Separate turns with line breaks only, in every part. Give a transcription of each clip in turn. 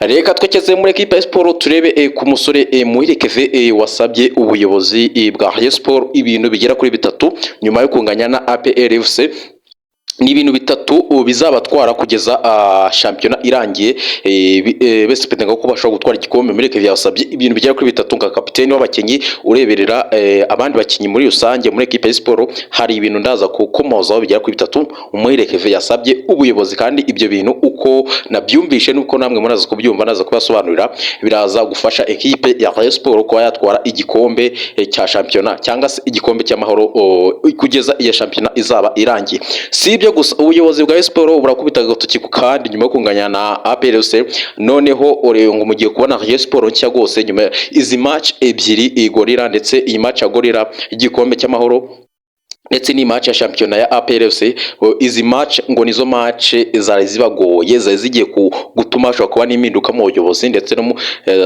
Reka twekeze muri ekipa ya siporo, turebe ku musore Muhire Kevin wasabye ubuyobozi bwa Rayon Sport ibintu bigera kuri bitatu nyuma yo kunganya na APR FC. Ni ibintu bitatu bizabatwara kugeza shampiyona irangiye, bespectinga ko bashobora gutwara igikombe. Muri Kevin yasabye ibintu bigera kuri bitatu nka kapiteni w'abakinnyi ureberera abandi bakinnyi muri rusange muri ekipa ya siporo. Hari ibintu ndaza kukomozaho bigera kuri bitatu Muhire Kevin yasabye ubuyobozi, kandi ibyo bintu uko nabyumvishe nuko namwe muraza kubyumva, naza kubasobanurira, biraza gufasha ekipe ya Rayon Sport kuba yatwara igikombe cya shampiyona cyangwa se igikombe cy'amahoro kugeza iya shampiyona izaba irangiye. Si ibyo gusa, ubuyobozi bwa Rayon Sport burakubita agatoki ku kandi nyuma yo kunganya na APR FC. Noneho ngo mugiye kubona Rayon Sport nshya rwose nyuma izi match ebyiri, iyi Gorilla ndetse iyi match ya Gorilla igikombe cy'amahoro ndetse ni match ya shampiyona ya APR FC. Izi match ngo nizo match zari zibagoye, zari zigiye gutuma hashobora kuba n'impinduka mu buyobozi ndetse no mu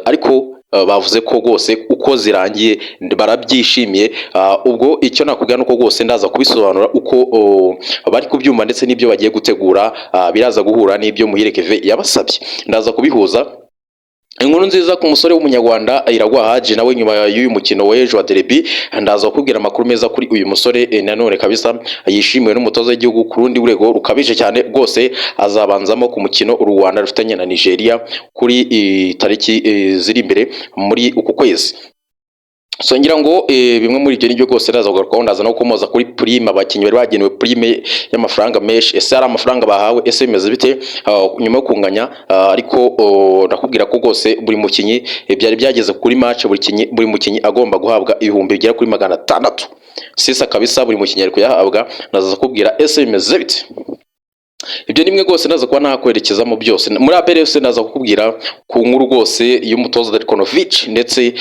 ariko bavuze ko rwose uko zirangiye barabyishimiye. Ubwo icyo nakubwira nuko rwose ndaza kubisobanura uko bari kubyumva ndetse n'ibyo bagiye gutegura, biraza guhura n'ibyo Muhire Kevin yabasabye, ndaza kubihuza. Inkuru nziza ku musore w'Umunyarwanda Iragwa Haji nawe nyuma y'uyu mukino w'ejo wa derby, ndaza kukubwira amakuru meza kuri uyu musore. Nanone kabisa yishimiwe n'umutoza w'igihugu ku rundi rwego rukabije cyane rwose. Azabanzamo ku mukino u Rwanda rufitanye na Nigeria kuri tariki ziri imbere muri uku kwezi. So ngira ngo bimwe muri ibyo nibyo rwose ndaza kugarukaho. Ndaza no gukomoza kuri prime, abakinnyi bari bagenewe prime y'amafaranga menshi. Ese hari amafaranga bahawe? Ese bimeze bite nyuma yo kunganya? Ariko ndakubwira ko rwose buri mukinnyi byari byageze kuri match buri mukinnyi agomba guhabwa ibihumbi bigera kuri 600 sisa kabisa, buri mukinnyi ari kuyahabwa. Ndaza kukubwira ese bimeze bite. Ibyo ni bimwe rwose naza kuba nakwerekezamo byose muri APR FC. Naza kukubwira ku nkuru rwose y'umutoza Darko Novic ndetse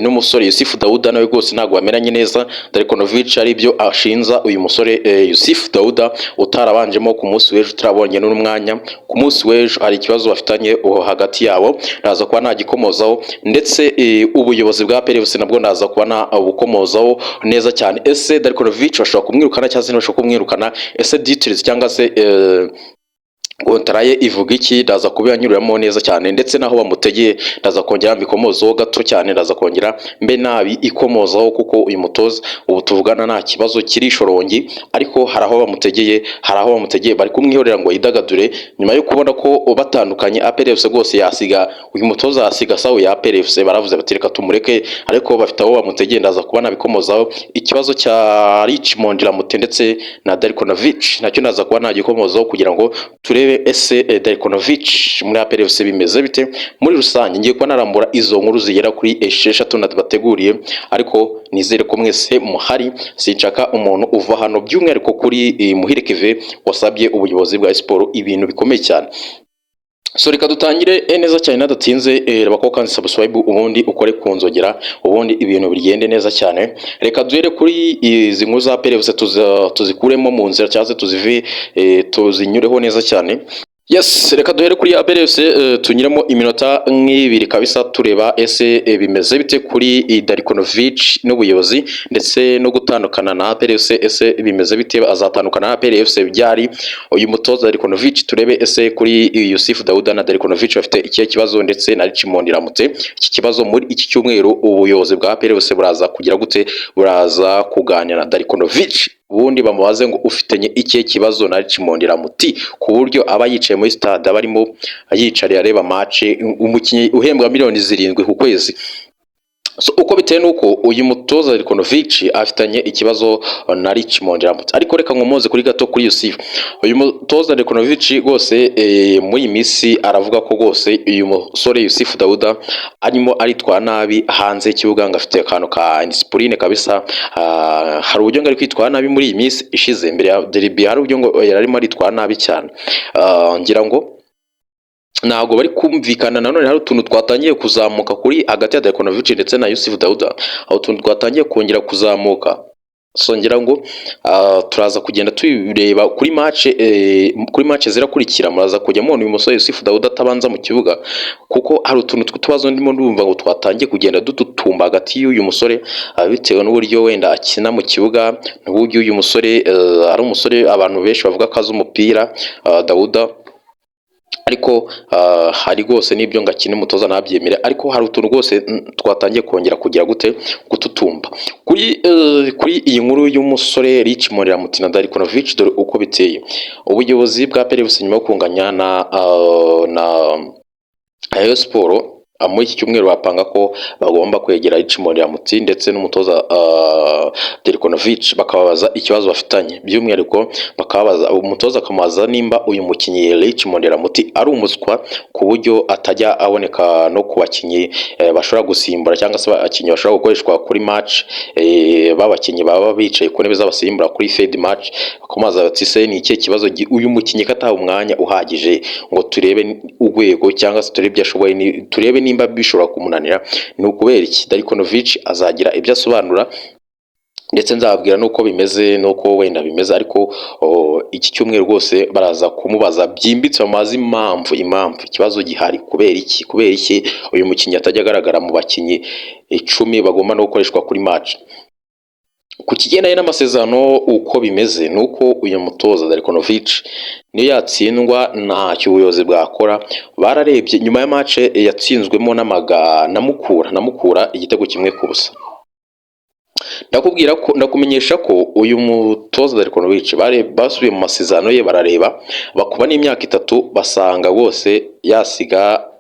n'umusore Yusufu Dauda, nawe rwose ntabwo bamenanye neza. Darko Novic ari ibyo ashinza uyu musore Yusufu Dauda utarabanjemo ku munsi w'ejo, utarabonye n'umwanya ku munsi w'ejo. Hari ikibazo bafitanye hagati yabo, ndaza kuba nagikomozaho. Ndetse ubuyobozi bwa APR FC nabwo ndaza kuba nabukomozaho neza cyane. Ese Darko Novic bashobora kumwirukana cyangwa se ntibashobora kumwirukana? Ese details cyangwa se contrat ye ivuga iki? Ndaza kubiyanyuriramo neza cyane, ndetse naho bamutegeye ndaza kongera mbikomozaho gato cyane, ndaza kongera mbe nabi ikomozaho, kuko uyu mutoza ubu tuvugana nta kibazo kiri shorongi, ariko hari aho bamutegeye, hari aho bamutegeye, bari kumwihorera ngo yidagadure nyuma yo kubona ko batandukanye. APR FC rwose yasiga uyu mutoza, yasiga sawu ya APR FC, baravuze bati reka tumureke, ariko bafite aho bamutegeye, ndaza kuba nabikomozaho. Ikibazo cya Richmond Ramute ndetse na Darko Novic nacyo ndaza kuba nagikomozaho kugira ngo turebe ese Darko Novic muri APR FC bimeze bite muri rusange. Ngiye kuba narambura izo nkuru zigera kuri 6 nabateguriye, ariko nizere ko mwese muhari. Sinshaka umuntu uva hano, by'umwihariko kuri Muhire Kevin wasabye ubuyobozi bwa siporo ibintu bikomeye cyane. So reka dutangire neza cyane nadatinze. Reba ko kandi subscribe, ubundi ukore ku nzogera, ubundi ibintu bigende neza cyane. Reka duhere kuri izi nkuru za APR FC, tuzikuremo mu nzira cyangwa se tuzive tuzinyureho neza cyane. Yes, reka duhere kuri APR FC, tunyuremo iminota nk'ibiri kabisa, tureba ese bimeze bite kuri Darko Novic n'ubuyobozi ndetse no gutandukana na APR FC. Ese bimeze bite? Azatandukana na APR FC byari uyu mutoza Darko Novic? Turebe ese kuri Yusuf Dauda na Darko Novic bafite ikihe kibazo, ndetse na Richmond Ramute. Iki kibazo muri iki cyumweru ubuyobozi bwa APR FC buraza kugira gute? Buraza kuganira na Darko Novic, ubundi bamubaze ngo ufitanye ikihe kibazo na Richmond Ramuti, ku buryo aba yicaye muri stade, aba arimo yicariye areba match, umukinnyi uhembwa miliyoni 7 ku kwezi? So, uko bitewe nuko uyu mutoza Darko Novic afitanye ikibazo na Richmond Ramutse. Ariko reka nkomoze kuri gato kuri Yusuf. Uyu mutoza Darko Novic rwose muri iyi minsi aravuga ko rwose uyu musore Yusuf Dauda arimo aritwara nabi hanze y'ikibuga, ngo afite akantu ka indiscipline kabisa. Hari uburyo ngo ari kwitwara nabi muri iyi minsi ishize mbere ya derby, hari uburyo ngo yari arimo aritwara nabi cyane. Ngira ngo ntabwo bari kumvikana. Nanone hari utuntu twatangiye kuzamuka kuri hagati ya Darko Novic ndetse na Yusuf Dauda, aho utuntu twatangiye kongera kuzamuka. So ngira ngo turaza kugenda tubireba kuri match zirakurikira. Muraza kujya mubona uyu musore Yusuf Dauda atabanza mu kibuga, kuko hari utuntu tw'utubazo ndimo ndumva ngo twatangiye kugenda dututumba hagati y'uyu musore, bitewe n'uburyo wenda akina mu kibuga, n'uburyo uyu musore ari umusore abantu benshi bavuga ko azi umupira, Dauda. Ariko hari rwose n'ibyo ngo akine, umutoza ntabyemere, ariko hari utuntu rwose twatangiye kongera kugira gute gututumba kuri iyi nkuru y'umusore Richmond Mutina Darko Novic. Dore uko biteye: ubuyobozi bwa APR FC, nyuma yo kunganya na Rayon Sport muri iki cyumweru, bapanga ko bagomba kwegera Richmond Muti ndetse n'umutoza Darko Novic, bakababaza ikibazo bafitanye. By'umwihariko bakababaza umutoza, akamubaza nimba uyu mukinnyi Richmond Muti ari umuswa ku buryo atajya aboneka no ku bakinnyi bashobora gusimbura, cyangwa se abakinnyi bashobora gukoreshwa kuri match, b'abakinnyi baba bicaye ku ntebe z'abasimbura kuri fed match. Bakamubaza bati: "Se ni ikihe kibazo uyu mukinnyi ko ataha umwanya uhagije ngo turebe urwego, cyangwa se turebe ibyo ashoboye, turebe nimba bishobora kumunanira, ni ukubera iki?" Darko Novic azagira ibyo asobanura, ndetse nzababwira n'uko bimeze n'uko wenda bimeze. Ariko iki cyumweru rwose baraza kumubaza byimbitse, bamaze impamvu ikibazo gihari, kubera iki uyu mukinnyi atajya agaragara mu bakinnyi 10 bagomba no gukoreshwa kuri match. Ku kigendanye n'amasezerano, uko bimeze ni uko uyu mutoza Darko Novic niyo yatsindwa ntacyo ubuyobozi bwakora. Bararebye nyuma ya match yatsinzwemo n'amaga na Mukura igitego 1-0. Ndakubwira ko, ndakumenyesha ko uyu mutoza Darko Novic basubiye mu masezerano ye, barareba, bakuba n'imyaka 3, basanga rwose yasiga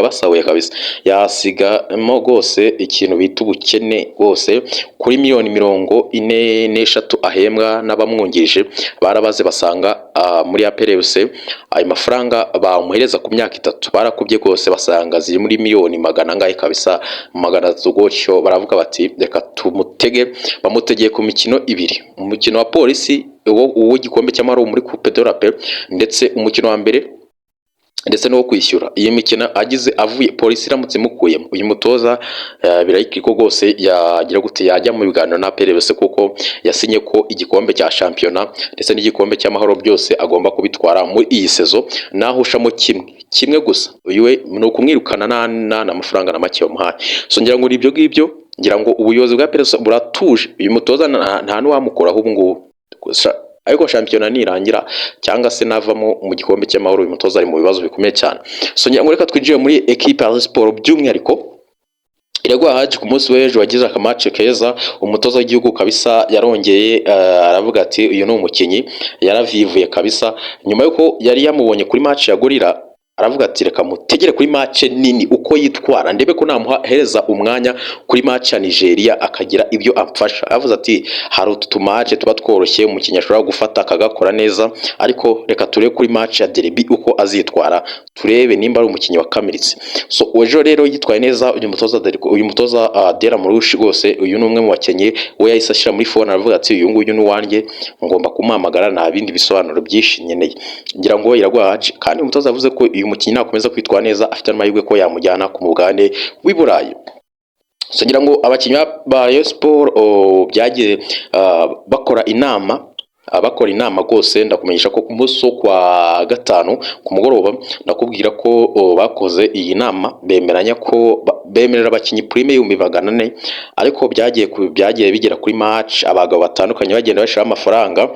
basahuye kabisa, yasigamo rwose ikintu bita ubukene rwose. Kuri miliyoni 43 ahembwa n'abamwungirije, barabaze basanga muri APR FC ayo mafaranga bamuhereza ku myaka 3, barakubye rwose basanga ziri muri miliyoni magana angahe kabisa, 300 gutyo. Baravuga bati: "Reka tumutege." Bamutegeye ku mikino ibiri: umukino wa Polisi uw'igikombe cy'amahoro muri Coupe de la Paix, ndetse umukino wa mbere ndetse no kwishyura. Iyi mikino agize avuye, Polisi iramutse imukuyemo uyu mutoza, birayikwiye ko rwose yagira gute, yajya mu biganiro na APR FC, kuko yasinye ko igikombe cya shampiyona ndetse n'igikombe cy'amahoro byose agomba kubitwara muri iyi saison. Naho ushamo kimwe kimwe gusa, uyu we ni ukumwirukana nta mafaranga na make bamuhaye. So ngira ngo ni ibyo ngibyo. Ngira ngo ubuyobozi bwa APR buratuje, uyu mutoza nta n'uwamukoraho ubu ngubu. Ariko shampiyona nirangira cyangwa se navamo mu gikombe cy'amahoro, uyu mutoza ari mu bibazo bikomeye cyane. So ngira ngo reka twinjire muri ekipe ya Sport, by'umwihariko Iraguha Haji. Ku munsi w'ejo wagize aka match keza. Umutoza w'igihugu kabisa yarongeye aravuga ati: "Uyu ni umukinnyi yaravivuye kabisa." Nyuma y'uko yari yamubonye kuri match ya Gorilla, aravuga ati: "Reka mutegere kuri match nini uko yitwara, ndebe ko namuhereza umwanya kuri match ya Nigeria akagira ibyo amfasha." Aravuze ati: "Hari utu tumatch tuba tworoshye umukinnyi ashobora gufata akagakora neza, ariko reka turebe kuri match ya derby uko azitwara, turebe nimba ari umukinnyi wakamiritse." So ejo rero yitwaye neza uyu mutoza Adel Amrouche. Rwose uyu ni umwe mu bakinnyi we yahise ashyira muri phone, aravuga ati: "Uyu nguyu ni uwanjye, ngomba kumuhamagara, nta bindi bisobanuro byinshi nkeneye." Ngira ngo Iraguha Haji kandi umutoza yavuze ko uyu mukinnyi nakomeza kwitwara neza afite amahirwe ko yamujyana ku mugabane w'i Burayi. So ngira ngo abakinnyi ba Rayon Sport byagiye bakora inama rwose. Ndakumenyesha ko ku munsi wo kwa gatanu ku mugoroba, ndakubwira ko bakoze iyi nama, bemeranya ko bemerera abakinnyi prime y'400,000. Ariko byagiye bigera kuri match, abagabo batandukanye bagenda bashyiraho amafaranga,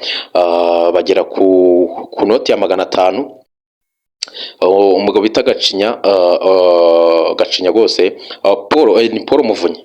bagera ku noti ya 500. Umugabo bita Gacinya, Gacinya rwose, Paul, ni Paul Muvunyi,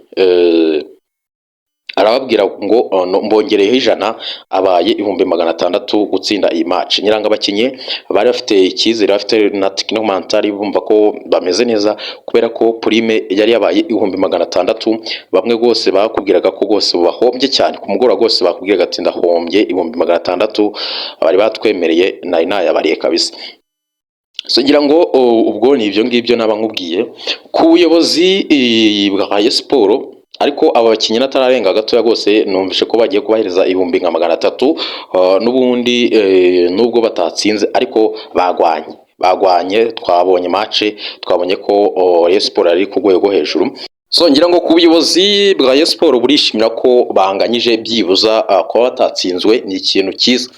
arababwira ngo no, mbongereyeho 100, abaye 600,000 gutsinda iyi match. Nyiranga abakinnyi bari bafite icyizere, bafite na technique mentale, bumva ko bameze neza kubera ko prime yari yabaye 600,000. Bamwe rwose bakubwiraga ko rwose bahombye cyane ku mugoroba, rwose bakubwiraga ati: "Ndahombye 600,000 bari batwemereye, nari nayabariye kabisa." So ngira ngo ubwo ni ibyo ngibyo naba nkubwiye ku buyobozi bwa Rayon Sport. Ariko aba bakinnyi natararenga gatoya rwose, numvise ko bagiye kubahereza ibihumbi nka 300 n'ubundi nubwo batatsinze, ariko bagwanye. Twabonye match, twabonye ko Rayon Sport ari ku rwego rwo hejuru. So ngira ngo ku buyobozi bwa Rayon Sport burishimira ko banganyije byibuza, kuba batatsinzwe ni ikintu cyiza.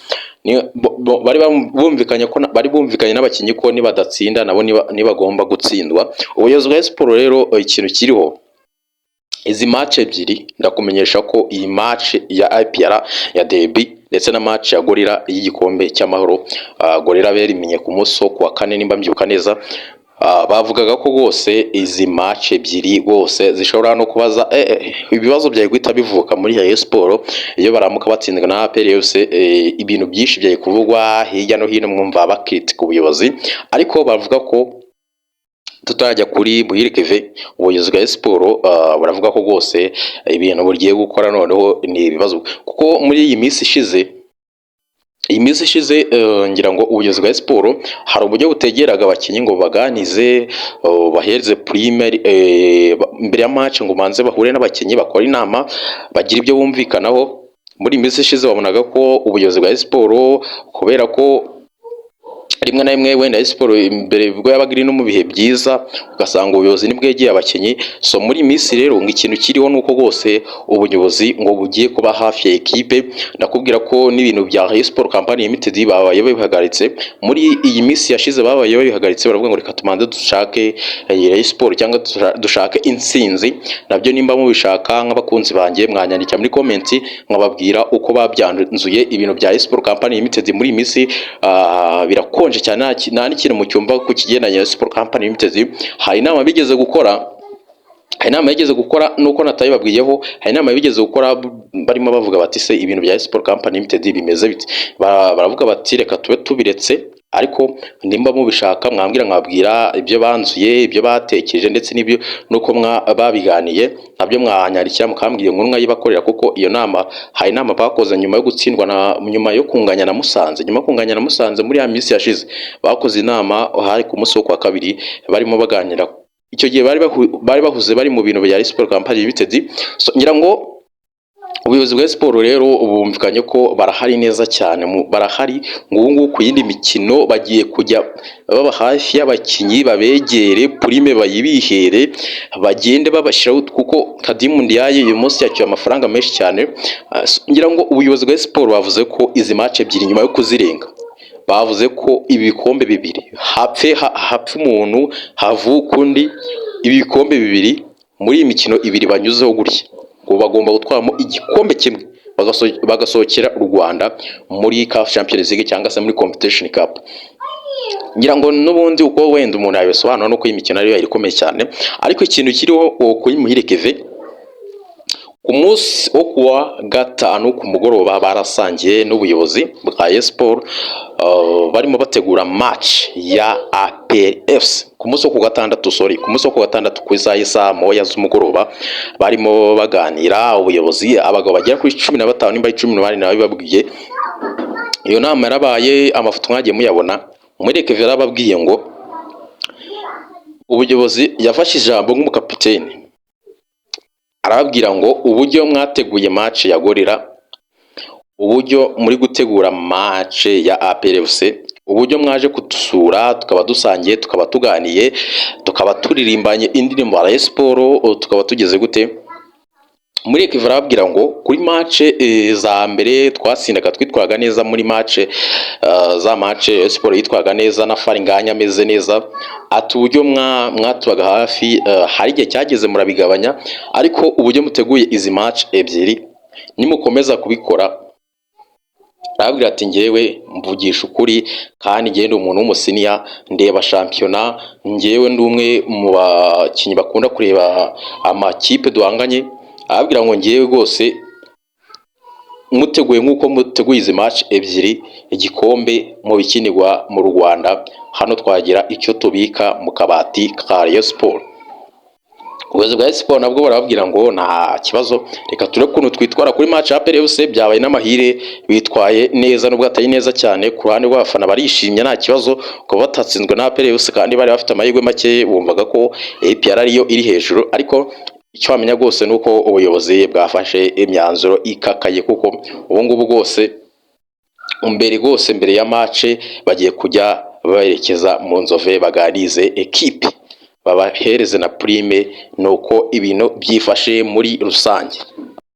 Bari bumvikanye n'abakinnyi ko nibadatsinda nabo nibagomba gutsindwa. Ubuyobozi bwa Rayon Sport rero, ikintu kiriho, izi match ebyiri, ndakumenyesha ko iyi match ya APR ya derby ndetse na match ya Gorilla y'igikombe cy'amahoro. Gorilla beriminye ku munsi wo kuwa kane, nimba mbyibuka neza. Bavugaga ko rwose izi match ebyiri rwose zishobora no kubaza ibibazo byari guhita bivuka muri Rayon Sport iyo baramuka batsinzwe na APR FC. Ibintu byinshi byari kuvugwa hirya no hino, mwumva bakritika ubuyobozi. Ariko bavuga ko tutarajya kuri Muhire Kevin, ubuyobozi bwa Sport buravuga ko rwose ibintu bugiye gukora noneho ni ibibazo, kuko muri iyi minsi ishize ngira ngo ubuyobozi bwa siporo hari uburyo butegeraga abakinnyi ngo baganize, bahereze prime mbere ya match, ngo banze bahure n'abakinnyi, bakore inama, bagire ibyo bumvikanaho. Muri iyi minsi ishize wabonaga ko ubuyobozi bwa siporo, kubera ko rimwe na rimwe wenda siporo imbere ubwo yabaga iri no mu bihe byiza, ugasanga ubuyobozi ntibwegeye abakinnyi. So muri iyi minsi rero ngo ikintu kiriho ni uko rwose ubuyobozi ngo bugiye kuba hafi ya ekipe. Ndakubwira ko n'ibintu bya Rayon Sport Company Limited babaye babihagaritse. Muri iyi minsi yashize babaye babihagaritse, baravuga ngo reka tumanze dushake Rayon Sport cyangwa dushake intsinzi. Nabyo nimba mubishaka nk'abakunzi banjye, mwanyandikira muri comment nkababwira uko babyanzuye. Ibintu bya Rayon Sport Company Limited muri iyi minsi birakonje cyane, nta n'ikintu mu cyumba ku kigendanye na Sport Company Limited. Hari inama yigeze gukora, nuko natayibabwiyeho. Hari inama bigeze gukora barimo bavuga bati: "Se ibintu bya Sport Company Limited bimeze bite?" Baravuga bati: "Reka tube tubiretse, ariko nimba mubishaka mwambwira nkababwira ibyo banzuye, ibyo batekereje, ndetse n'ibyo nuko babiganiye." Nabyo mwanyandikira mukambwira inkuru nkayibakorera, kuko iyo nama, hari inama bakoze nyuma yo gutsindwa na nyuma yo kunganya na Musanze. Nyuma yo kunganya na Musanze muri ya minsi yashize, bakoze inama, hari ku munsi wo kwa kabiri, barimo baganira. Icyo gihe bari bahuze, bari mu bintu bya Sport Company Limited. So, ngira ngo ubuyobozi bwa siporo rero bumvikanye ko barahari neza cyane, barahari ngo ubu ngubu ku yindi mikino bagiye kujya baba hafi y'abakinnyi, babegere, prime bayibihere, bagende babashyiraho, kuko Khadime Ndiaye uyu munsi yacyuye amafaranga menshi cyane. Ngira ngo ubuyobozi bwa siporo bavuze ko izi match ebyiri nyuma yo kuzirenga, bavuze ko ibi bikombe bibiri, hapfe hapfe umuntu havuka undi, ibi bikombe bibiri muri iyi mikino ibiri banyuzeho gutya, ngo bagomba gutwaramo igikombe kimwe, bagasohokera u Rwanda muri CAF Champions League cyangwa se muri Confederation Cup. Ngira ngo n'ubundi uko wenda umuntu yabisobanura nuko iyi mikino ariyo ikomeye cyane. Ariko ikintu kiriho kuri Muhire Kevin, ku munsi wo kuwa gatanu ku mugoroba barasangiye n'ubuyobozi bwa Rayon Sport, barimo bategura match ya APR FC ku munsi wo ku gatandatu, sorry, ku munsi wo ku gatandatu ku isaha y'isaa moya z'umugoroba barimo baganira ubuyobozi, abagabo bagera kuri 15 nimba ari 18 nabibabwiye. Iyo nama yarabaye, amafoto mwagiye muyabona. Muhire Kevin yarababwiye ngo ubuyobozi, yafashe ijambo nk'umukapiteni arababwira ngo uburyo mwateguye match ya Gorilla, uburyo muri gutegura match ya APR FC, uburyo mwaje kudusura, tukaba dusangiye, tukaba tuganiye, tukaba turirimbanye indirimbo ya Rayon Sport, tukaba tugeze gute. Muri Kevin arababwira ngo kuri match za mbere twatsindaga, twitwaga neza muri match za match Rayon Sport yitwaga neza na Fall Ngagne ameze neza. Ati uburyo mwatubaga hafi, hari igihe cyageze murabigabanya, ariko uburyo muteguye izi match ebyiri, nimukomeza kubikora, arababwira ati ngewe mvugisha ukuri kandi ngewe ndi umuntu w'umusiniya, ndeba shampiyona, ngewe ndi umwe mu bakinnyi bakunda kureba amakipe duhanganye. Arababwira ngo ngewe rwose muteguye nk'uko muteguye izi match ebyiri, igikombe mu bikinirwa mu Rwanda hano twagira icyo tubika mu kabati ka Rayon Sport. Ubuyobozi bwa Rayon Sport nabwo barababwira ngo nta kibazo, reka turebe ukuntu twitwara kuri match ya APR FC. Byabaye n'amahire, bitwaye neza nubwo atari neza cyane. Ku ruhande rw'abafana barishimye, nta kibazo kuba batatsinzwe na APR FC, kandi bari bafite amahirwe make, bumvaga ko APR ariyo iri hejuru. Ariko icyo wamenya rwose ni uko ubuyobozi bwafashe imyanzuro ikakaye, kuko ubu ngubu rwose mbere rwose mbere ya match bagiye kujya berekeza mu Nzove, baganirize ekipe, babahereze na prime. Nuko ibintu byifashe muri rusange.